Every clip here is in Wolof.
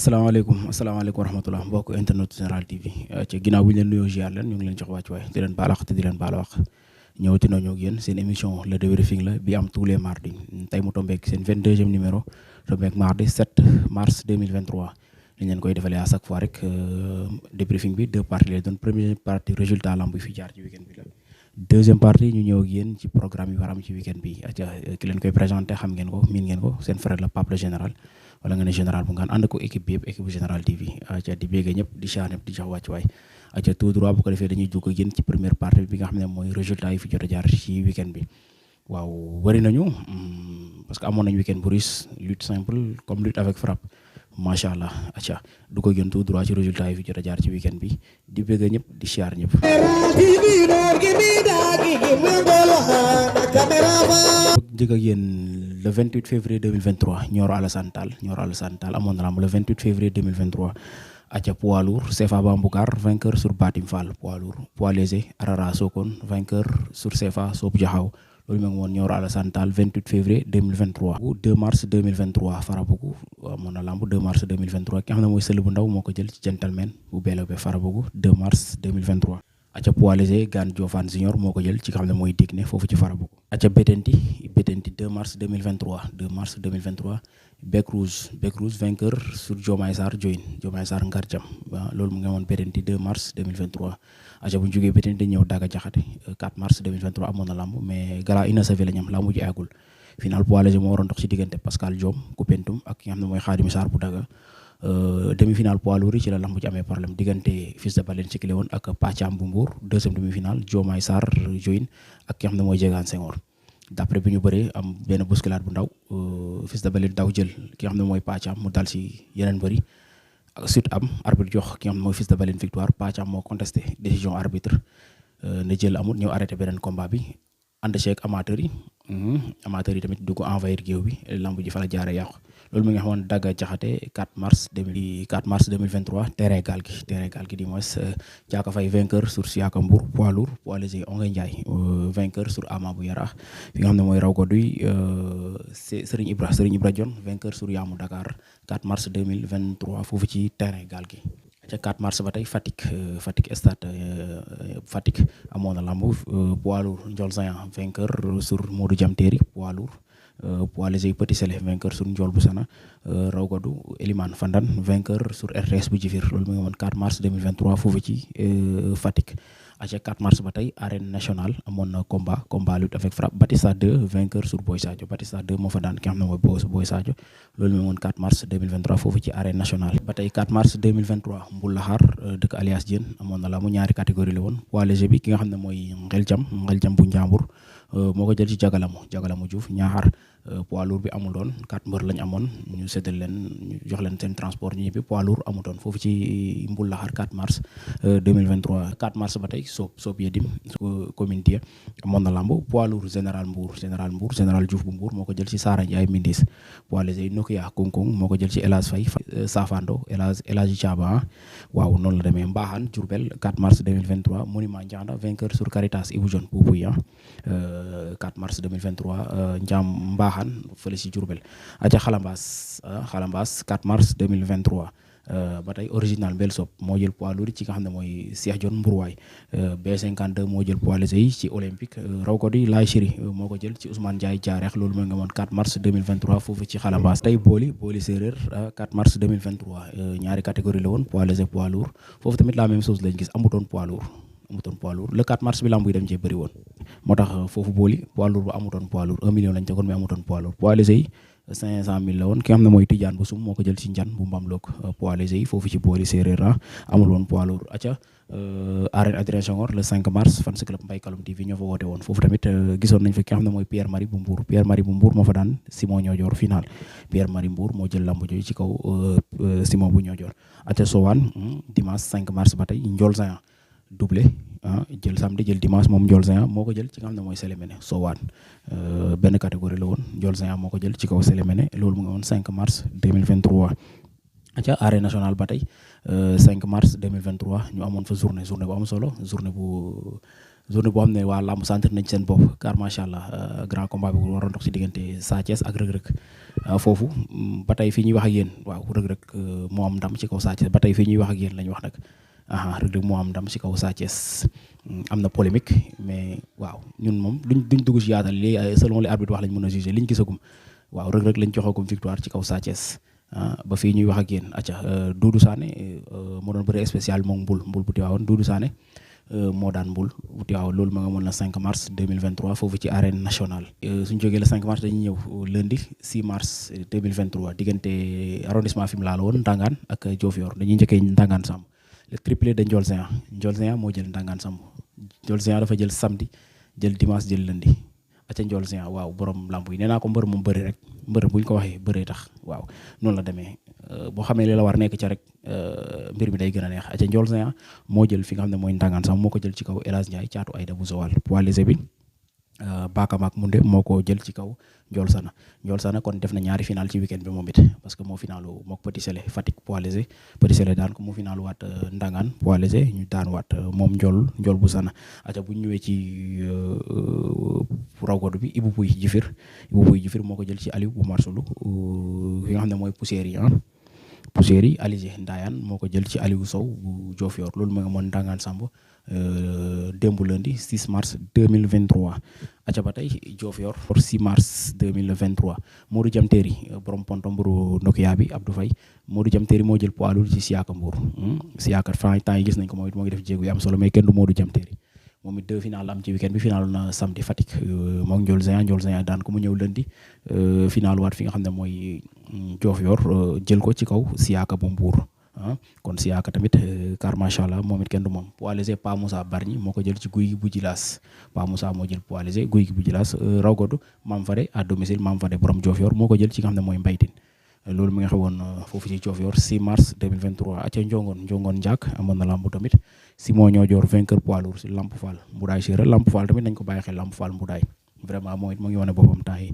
asalaamaaleykum warahmatullah mbokk internet Général TV ci ginnaaw bu ñu leen nuyoo ziar leen ñu ngi leen jox wàccuwaay di leen baal wax te di leen baal wax ñëwati nañu ak yéen seen émission le débriefing la bi am tous les mardis tey mu tombeek seen 22e numéro tombeek mardi 7 mars 2023 li ñu leen koy defalee à chaque fois rek débriefing bi deux parties lay doon première partie résultat lamb bi fi jaar ci weekend bi la deuxième partie ñu ñëw ak yéen ci programme yi war am ci weekend bi ki leen koy présenté xam ngeen ko miin ngeen ko seen frère la Pape le Général wala nga ne général bu ngaan ànd ko équipe bi yëpp équipe bu Général TV aca di béggee ñëpp di char ñëpp di jox wàccuwaay aca tout droit bu ko defee dañuy jóg ak yéen ci première partie bi nga xam ne mooy résultat yi fi jot a jaar ci weekend bi waaw bëri nañu parce que amoon nañu weekend bu riche lutte simple comme lutte avec frappe macha allah aca du ko gën tout droit ci résultat yi fi jot a jaar ci weekend bi di béggee ñëpp di char ñëpp jëg ak yéen le 28 février 2023 Nioro Alassane Tall amoon na lamb le 28 février 2023 aca poids lourd CFA Bamboucar vainqueur sur Batim Fall poids lourd poids léger Arara Sokone vainqueur sur CFA Sob Diakhao loolu moo ngi woon Nioro Alassane Tall 28 février 2023 2 mars 2023 Farabougou amoon na lamb 2 mars 2023 ki nga xam ne mooy sël bu ndaw moo ko jël ci gentleman bu BLB Farabougou 2 mars 2023 aca poids léger Gane Diofane Junior moo ko jël ci nga xam ne mooy Digne foofu ci Farabougou aca Betenti 2 mars 2023 Bec Rouge vainqueur sur Diomaye Sarr Ngarjam loolu mu ngi woon Betenti 2 mars 2023 aca bu ñu jógee Betenti ñëw Daga Jaxate 4 mars 2023 amoon na lamb mais gala ina savi la ñam lamb ji agul final poids léger moo waroon dox ci diggante Pascal Diom Koupentoum ak ki nga xam ne mooy Khadim Sarr bu Daga demi-finale poids lourd ci la lamb ji amee problème diggante Fils de Balen ci ki woon ak Pacham bu Mbour deuxième demi-finale Diomaye Sarr Joyin ak ki nga xam ne mooy Diegane Senghor d'après bi ñu bëree am benn bousculade bu ndaw Fils de Balen daw jël ki nga xam ne mooy Pacham mu dal ci yeneen bëri ak suite am arbitre jox ki nga xam ne mooy Fils de Balen victoire Pacham moo contesté décision arbitre ne jël amul ñëw arrêté beneen combat bi ànd ceeg amateurs yi tamit dugg envahir géew bi lamb ji fa la jaare yàqu loolu mi nga xamoon Daga Jaxate 4 mars 2023 terrain gaal gi di moins Caaka Fay vainqueur sur Siaka Mbour poids lourd poids léger Ongué Ndiaye vainqueur sur Ama bu Yaraax fi nga xam ne mooy raw goduy Serigne Ibra Dione vainqueur sur Yaamu Dakar 4 mars 2023 foofu ci terrain gaal gi ca 4 mars ba tey Fatick stade Fatick amoon na lamb poids lourd Ndiol Zayan vainqueur sur Modou Jam Téri poids lourd poids léger Petit Sélé vainqueur sur Ndiol bu Sana Rawgadu Elimane Fandane vainqueur sur RTS bu Jifir loolu mu ngi woon 4 mars 2023 foofu ci Fatick aca 4 mars ba tey arène nationale amoon na combat lutte avec frappe Batista 2 vainqueur sur Boy Sadio Batista 2 moo fa daan ki nga xam ne mooy Boy Sadio loolu mu ngi woon 4 mars 2023 foofu ci arène nationale ba tey 4 mars 2023 Mbul Laxaar dëkk alias Diène amoon na la mu ñaari catégorie la woon poids léger bi ki nga xam ne mooy Ngel Jam bu Njambur moo ko jël ci Jagalamu Diouf Ñaaxar poids lourd bi amul doon 4 mbër lañ amoon ñu séddal leen ñu jox leen seen transport ñu ñibbi poids lourd amutoon foofu ci Mbul Laxaar 4 mars 2023 4 mars ba tey Soob Yedim commune Dieu amoon na lamb poids lourd général Diouf bu Mbour moo ko jël ci Sara Ndiaye Mindis poids léger Nokia Kongkong moo ko jël ci Elas Faye Safando Elagi Thiaba waaw noonu la demee Mbaxaan Diourbel 4 mars 2023 Monument Ndianda vainqueur sur Caritas Ibou Dione Poupouya 4 mars 2023 Ndiam Mbaxaan fële ci Diourbel aca Xalambaas 4 mars 2023 ba tey original Mbel Sop moo jël poids lourd ci nga xam ne mooy Cheikh Dione Mbourwaay B52 moo jël poids léger yi ci olympique raw ko di Laay Chiri moo ko jël ci Ousmane Ndiaye Diarex loolu moo nga moon 4 mars 2023 foofu ci Xalambaas tey booli séeréer 4 mars 2023 ñaari catégorie la woon poids léger poids lourd foofu tamit la même chose lañ gis amutoon poids lourd le 4 mars bi lamb yi dem cee bëri woon moo tax foofu booli poids lourd ba amutoon poids lourd 1 million lañ tegoon mais amutoon poids lourd poids léger yi 500 000 la woon ki nga xam ne mooy Tidiane bu sum moo ko jël ci Njan bu Mbamloog poids léger yi foofu ci booli séeréer amul woon poids lourd aca arène Adrien Senghor le 5 mars fan si club Mbaye Kalum TV ñoo fa woote woon foofu tamit gisoon nañ fa ki nga xam ne mooy Pierre Marie bu Mbour moo fa daan Simon Ñoojoor final Pierre Marie Mbour moo jël lamb jooju ci kaw Simon bu Ñoojoor aca Sowaan dimanche 5 mars ba tey Ndiol Zayan doublé jël samedi jël dimanche moom Ndiol Zayan moo ko jël ci nga xam ne mooy Sélémène Sowaan benn catégorie la woon Ndiol Zayan moo ko jël ci kaw Sélémène loolu mu ngi woon 5 mars 2023 aca arène nationale ba tey 5 mars 2023 ñu amoon fa journée bu am solo journée boo xam ne waa làmb sentir nañ seen bopp car macha allah grand combat bi waroon dox ci diggante Sa Thiès ak Reug Reug foofu ba tey fii ñuy wax ak yéen waaw Reug Reug moo am ndam ci kaw Sa Thiès ba tey fii ñuy wax ak yéen la ñu wax nag Reug Reug moo am ndam ci kaw Sa Thiès am na polémique mais waaw ñun moom duñ dugg ci yaatal li selon les arbitres wax lañ mën a juger liñ gisagum waaw Reug Reug lañ joxagum victoire ci kaw Sa Thiès ba fii ñuy wax ak yéen acca Doudou Sané moo doon bëre spécial moom mbul bu Tivaouane Doudou Sané moo daan mbul bu Tivaouane loolu ma nga mën la 5 mars 2023 foofu ci arène nationale suñ jógee le 5 mars dañuy ñëw lundi 6 mars 2023 diggante arrondissement Fimela la woon Ndangaan ak Diofior dañuy njëkkee Ndangaan Samb le triplé de Ndiol Géant moo jël Ndangaan Samb Ndiol Géant dafa jël samedi jël dimanche jël lundi aca Ndiol Géant waaw borom lamb yi nee naa ko mbër moom bëri rek mbër buñ ko waxee bëree tax waaw noonu la demee boo xamee li la war nekk ca rek mbir mi day gën a neex aca Ndiol Géant moo jël fi nga xam ne mooy Ndangaan Samb moo ko jël ci kaw El Hadj Ndiaye caatu Ayda bu Joal poids léger bi Bakamaak Munde moo ko jël ci kaw Ndiol Sana kon def na ñaari final ci weekend bi moom it parce que moo finalu mook Petit Sélé Fatick poids léger Petit Sélé daan ko mu finalu waat Ndangaan poids léger ñu daan waat moom Ndiol bu Sana aca bu ñu ñëwee ci rawgadu bi Ibou Pouy Jifir moo ko jël ci Aliou bu Marsulu fi nga xam ne mooy poussière yi Alizé Ndayane moo ko jël ci Aliou Sow bu Diofior loolu moo nga moon Ndangaan Samb démb lundi 6 mars 2023 aca ba tey Diofior 6 mars 2023 Modou Jam Téeri borom ponto mburu Nokia bi Abdou Faye Modou Jam Téeri moo jël poids lourd ci Siaka Mbour Siaka temps yi gis nañ ko moom it moo ngi def jéego yu am solo mais kenn du Modou Jam Téeri moom it 2 final am ci weekend bi final na samedi Fatick moom Ndiol Géant daan ko mu ñëw lundi final waat fi nga xam ne mooy Diofior jël ko ci kaw Siaka bu Mbour kon Siaka tamit car macha allah moom it kenn du moom poids léger Pa Moussa Bargny moo ko jël ci guy gi bu Jilaas Pa Moussa moo jël poids léger guy gi bu Jilaas rawgadu Mame Fadé à domicile Mame Fadé borom Diofior moo ko jël ci nga xam ne mooy mbaytin loolu mi nga xewoon foofu ci Diofior 6 mars 2023 aca njongoon Ndiak amoon na lambu tamit Simon Ñoojoor vainqueur poids lourd si Lamp Fall Mboudaay Séeréer Lamp Fall tamit nañ ko bàyyi xel Lamp Fall Mboudaay vraiment moom it mu ngi wane boppam temps yi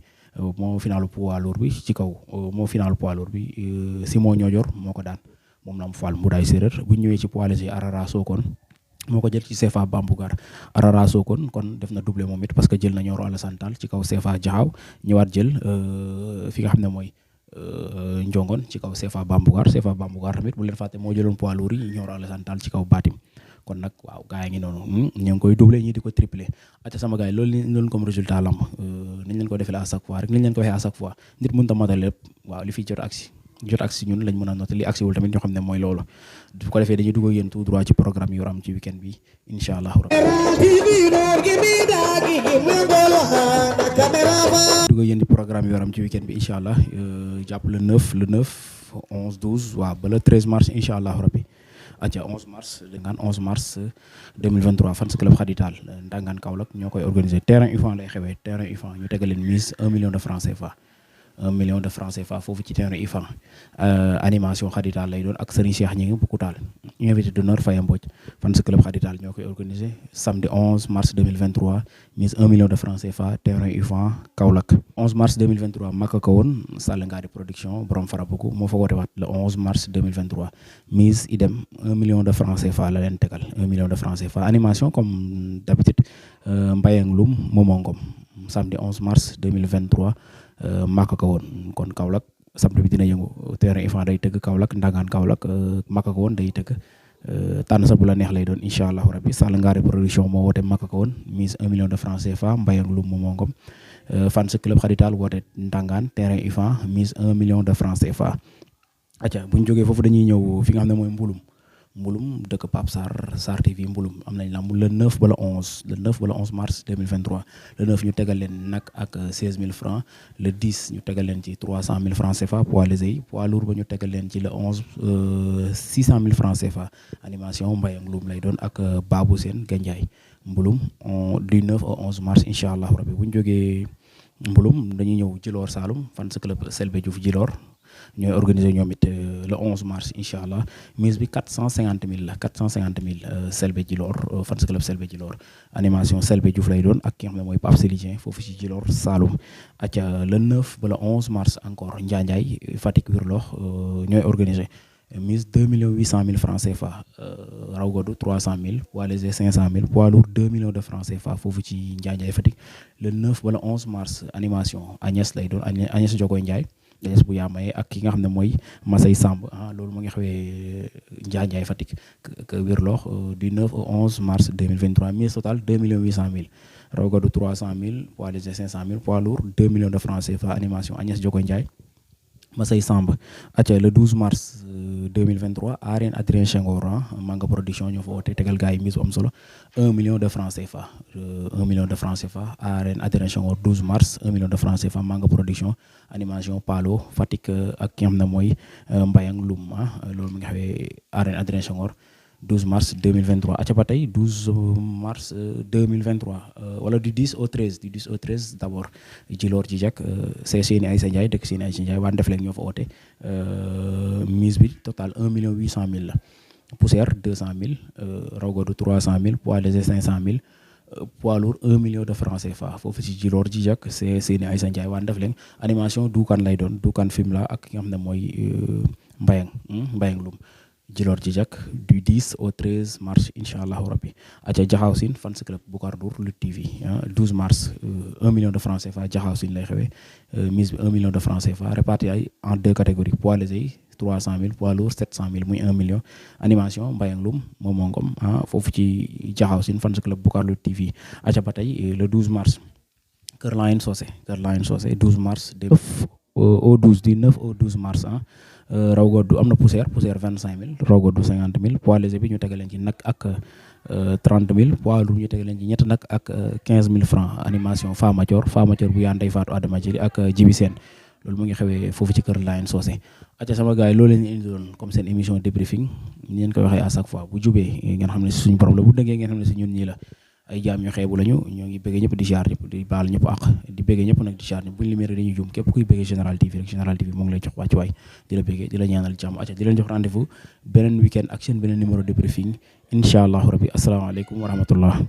moo finalu poids lourd bi ci kaw moo finalu poids lourd bi Simon Ñoojoor moo ko daan moom Lamp Fall Mboudaay Séeréer bu ñu ñëwee ci poids léger Arara Sokone moo ko jël ci CFA Bambougar Arara Sokone kon def na doublé moom it parce que jël na Nioro Alassane Tall ci kaw CFA Jaxaw ñëwaat jël fi nga xam ne mooy njongoon ci kaw CFA Bambougar tamit bu leen fàtte moo jëloon poids lourd yi Nioro Alassane Tall ci kaw Batim kon nag waaw gaa yi ngi noonu ñu ngi koy doublé ñii di ko triplé ata sama gars yi loolu comme résultat lamb nañ leen ko defee à chaque fois rek nañ leen ko waxee à chaque fois nit mënut a matal lépp waaw li fi jot aksi ñun lañ mën a noté li aksi wul tamit ñoo xam ne mooy loolu bu ko defee dañuy dugg ak yéen tout droit ci programme yi war am ci weekend bi incha allah dugg ak yéen di programme yi war am ci weekend bi incha allah jàpp le 9 11 12 waaw ba le 13 mars incha allah rabbi aca 11 mars Ndangaan 11 mars 2023 fans club Khadital Ndangaan Kaolack ñoo koy organiser terrain UFAN lay xewee terrain UFAN ñu tegal leen mise 1 million de francs CFA 1 million de francs CFA foofu ci terrain UFAN animation Khadital lay doon ak Serigne Cheikh ñi ngi bu Koutal invité d'honneur Faye Mbodj fans club Khadital ñoo koy organiser samedi 11 mars 2023 mise 1 million de francs CFA terrain UFAN Kaolack 11 mars 2023 Maka ko woon Sall Ngari production borom Farabuku moo fa woote waat le 11 mars 2023 mise idem 1 million de francs CFA la leen tegal 1 million de francs CFA animation comme d'habitude Mbayang Loum Momo Ngom samedi 11 mars 2023 Maka ko woon kon Kaolack samedi bi dina yëngu terrain UFAN day tëgg Kaolack Ndangaan Kaolack Maka ko woon day tëgg tànn sa bu la neex lay doon incha allahu rabbi Sall Ngari production moo woote Maka ko woon mise 1 million de francs CFA Mbayang Loum Momo Ngom fans club Khadital woote Ndangaan terrain UFAN mise 1 million de francs CFA acca bu ñu jógee foofu dañuy ñëw fi nga xam ne mooy Mbulum dëkk Pape Sarr TV Mbulum am nañ lamb le 9 ba le 11 mars 2023 le 9 ñu tegal leen nag ak 16 000 francs le 10 ñu tegal leen ci 300 000 francs CFA poids léger yi poids lourd ba ñu tegal leen ci le 11 600 000 francs CFA animation Mbayang Loum lay doon ak Babou Sène Gandiaye Mbulum du 9 au 11 mars incha allah rabbi bu ñu jógee Mbulum dañuy ñëw Djilor Saloum fans club Selbe Diouf Djilor ñooy organiser ñoom it le 11 mars incha allah mise bi 450 000 la 450 000 Selbé Djilor fans club Selbé Djilor animation Selbé Diouf lay doon ak ki nga xam ne mooy Pape Sélidien foofu ci Djilor Saloum aca le 9 ba le 11 mars encore Njaanjaay Fatick Wirlox ñooy organiser mise 2 800 000 francs CFA raw gadu 300 000 poids léger 500 000 poids lourd 2 millions de francs CFA foofu ci Njaanjaay Fatick le 9 ba le 11 mars animation Agnès lay doon Agnès Jogoy Ndiaye Agnès bu yaamaye ak ki nga xam ne mooy Masay Samb loolu mu ngi xewee Njaanjaay Fatick que Wirlox du 9 au 11 mars 2023 mise totale 2 800 000 raw gadu 300 000 poids léger 500 000 poids lourd 2 millions de francs CFA animation Agnès Jogoy Ndiaye Masay Samb aca le 12 mars 2023 arène Adrien Senghor Manga production ñoo fa woote tegal gars yi mise bu am solo 1 million de francs CFA 1 million de francs CFA arène Adrien Senghor 12 mars 1 million de francs CFA Manga production animation Palo Fatick ak ki nga xam ne mooy Mbayang Loum loolu mu ngi xewee arène Adrien Senghor 12 mars 2023 aca ba tey 12 mars 2023 wala du 10 au 13 d'abord Djilor Djijak c'est Seyni Aïssa Ndiaye dëkk Seyni Aïssa Ndiaye waa Ndefleng ñoo fa woote mise bi total 1 800 000 la poussière 200 000 raw gadu 300 000 poids léger 500 000 poids lourd 1 million de francs CFA foofu ci Djilor Djijak c'est Seyni Aïssa Ndiaye waa Ndefleng animation Dukan lay doon Dukan film la ak ki nga xam ne mooy Mbayang Loum Djilor Djijak du 10 au 13 mars incha allahu rabbi aca Jaxaaw Siin fans club Boucar Ndour Lutte TV 12 mars 1 million de francs CFA Jaxaaw Siin lay xewee mise bi 1 million de francs CFA réparti ay en 2 catégories poids léger yi 300 000 poids lourd 700 000 muy 1 million animation Mbayang Loum Momo Ngom foofu ci Jaxaaw Siin fans club Boucar Lutte TV aca ba tey le 12 mars Kër Layen Socé 12 mars au 12 du 9 au 12 mars raw gadu am na poussière 25 000 raw gadu 50 000 poids léger bi ñu tegal leen ci nag ak 30 000 poids lourd ñu tegal leen ci ñett nag ak 15 000 francs animation Fama Thior bu yaa Ndey Faatu Adama Jili ak Jibi Sène loolu mu ngi xewee foofu ci Kër Layen Socé acca sama gars yi loolu leen ñu indi doon comme seen émission débriefing ni leen koy waxee à chaque fois bu jubee ngeen xam ne si suñu borom la bu dëggee ngeen xam ne si ñun ñii la ay jaam ñu xeebu lañu ñoo ngi bëggee ñëpp di jaar ñëpp di baal ñëpp ak di bëggee ñëpp nag di jaar ñëpp buñu limee dañuy juum képp kuy bëggee Général TV rek Général TV moo ngi lay jox wàccuwaay di la bëggee di la ñaanal jàmm acca di leen jox rendez-vous beneen week-end ak seen beneen numéro débriefing incha allahu rabbi asalaamaaleykum wa rahmatullah